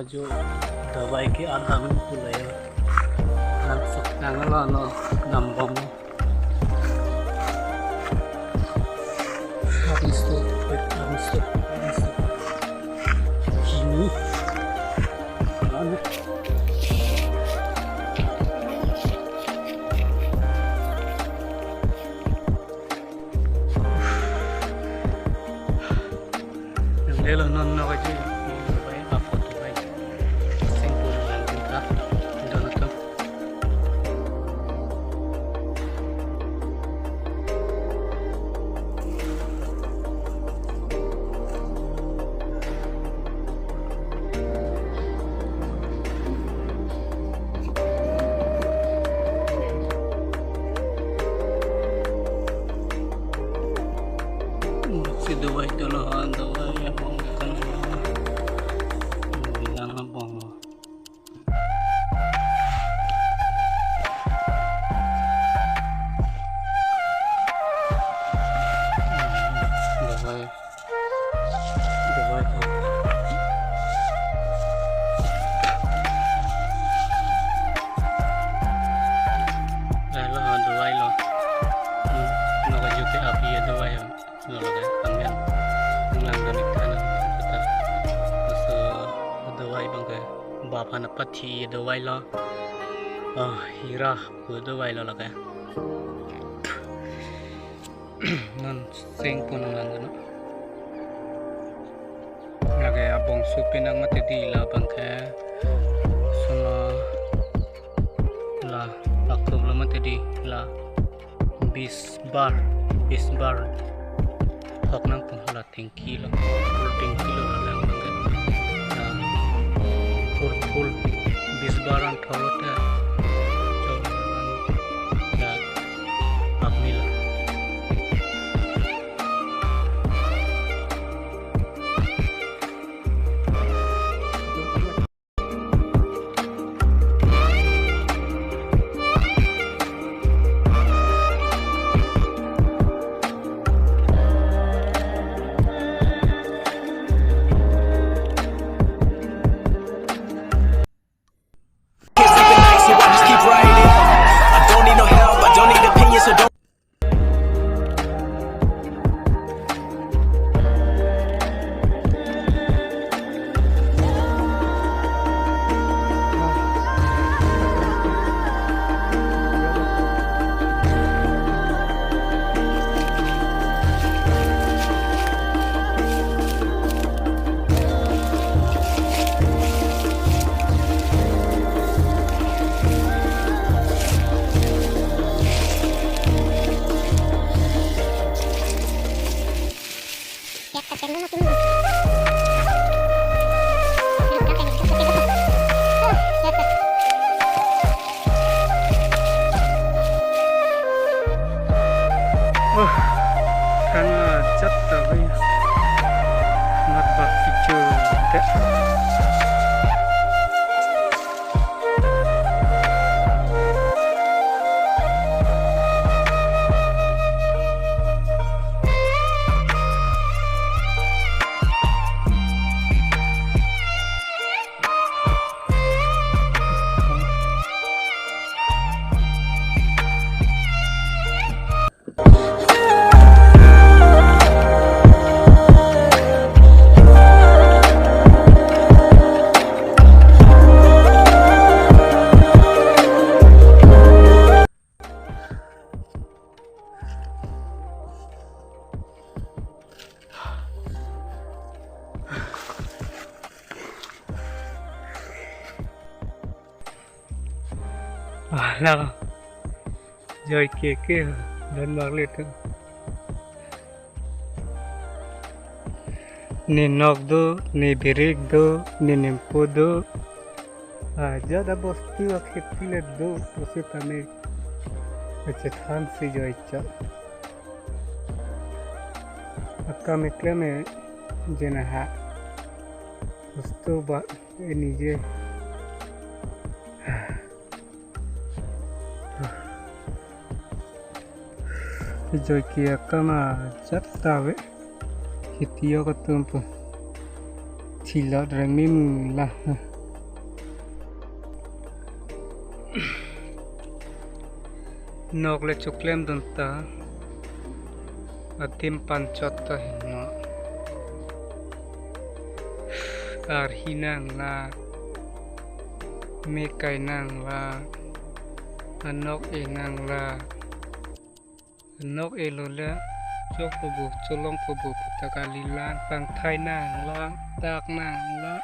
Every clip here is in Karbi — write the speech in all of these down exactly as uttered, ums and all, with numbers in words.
Jo dawai ke adang pulai. Nang sok nang lo no nambong. Habis tu, habis tu, habis tu. Ini. Mana? Nanglelo non no kaji, bai apo tu bai. Singpur lang kita. Dono tu. Si dawai dolo ha, dawai abong kan. Bilang abong. Dawai. Dawai ko. Dawai lo, dawai lo. Hmm, no kaji ke api ya dawai ya. Lo lo kan, kami yang nang langdon ik than na, kata. Laso dawai abang ke, baphan apathi ya dawai lo. Oh, hira pu dawai lo lo kan. Non singpur nang langdon. Lake abong supi nang mati di la abang ke. Sono la akop lo mati di la bis bar, bis bar. Hok nang pun la tingki lo, full tingki lo la lang abang ke. Na full, full bis bar an tholo te. Cho la apni la. Keep writing. I don't need no help, I don't need opinions, so don't. Oh, kang ajat ta bai. Mat bak kichu te. Ah, la. Joike ke, don bak le tu. Ne nok do, ne birik do, ne nempo do. Ah, jada bostu akhit le do, pusitame. Kachethan si joicha. Akam eklem e jena ha. Bostu ba, e nije. Joike akam ajat ta ave. Kheti-o atum pu. Thilo rengmi mu la. Nok le choklemdun ta, adim panchot ta heno. Arhi nanglang, me kai nanglang, anok e nanglang. Anok elo le chok pubu, cholong pubu puta kalilang, pangthai nanglang, tak nanglang.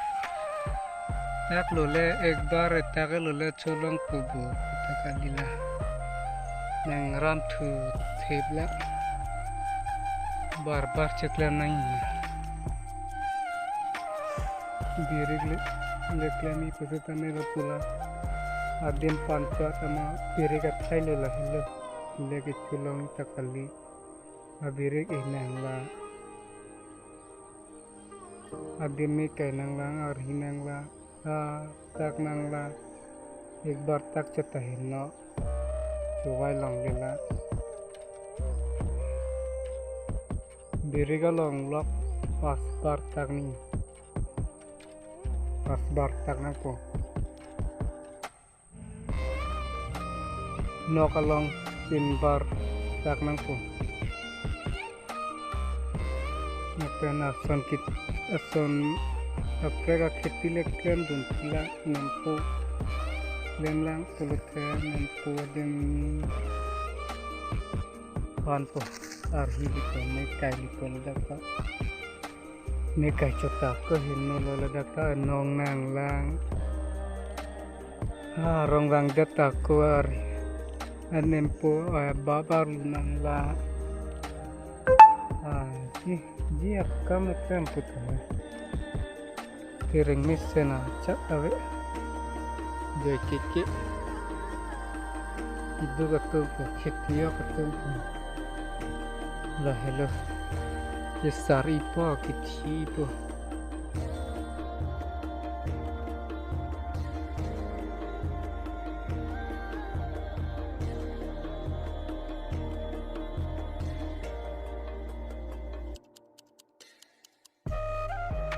Tak lo le, ek bar tak lo le cholong pubu puta kalilang. Nang ram thu thep la. Bar bar cheklem nang. Birik le, le klem i pusi tame lo pula. Adim panchot ama birik athai lo la helo. Le ke cholong ta kali. Abirik e nanglang. Adim me kai nanglang, arhi nanglang, a tak nanglang. Ek bar tak chot ta heno. Chovai longle la. Birik along lok pas bar tak ni. Pas bar tak nangpo. Nok along tin bar tak nangpo. Lapen ason kit, ason kaprek akheti le klemdun pula nempo. Klemlang pulote nempo adim panpo, arhi lipo, me kai lipo ladak ta. Me kai chot ta ko heno lo ladak ta, anong nanglang. Ha, rong vangdet ta ko ar. Anempo, a, babar nanglang. A, ji, ji akam ekrem puta. Kereng mesen achat ave. Joi keke. Iduk atum po, kheti atum po. La helo. Kesar ipo, kethi ipo.